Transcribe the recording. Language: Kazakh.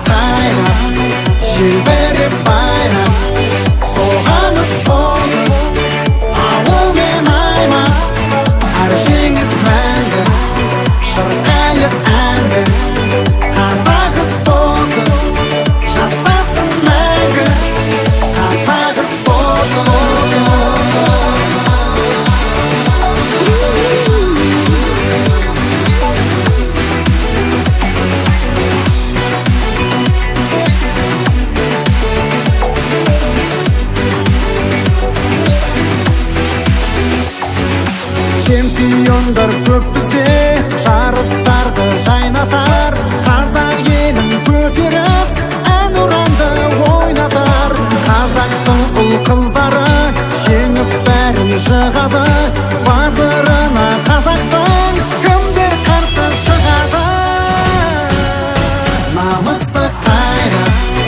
Қайрат, желбіреп байрақ. Соғамыз қолды, ауыл мен аймақ. Әр жеңіс мәңгі, шырқайық әнді. Қазақ спорты жасасын мәңгі. Қазақ спорты. Чемпиондар көп бізде, жарыстарды жайнатар. Қазақ елін көтеріп, ән ұранды ойнатар. Қазақтың ұл қыздары жеңіп бәрін жығады. Батырына қазақтың кімдер қарсы шығады? Намысты қайрат.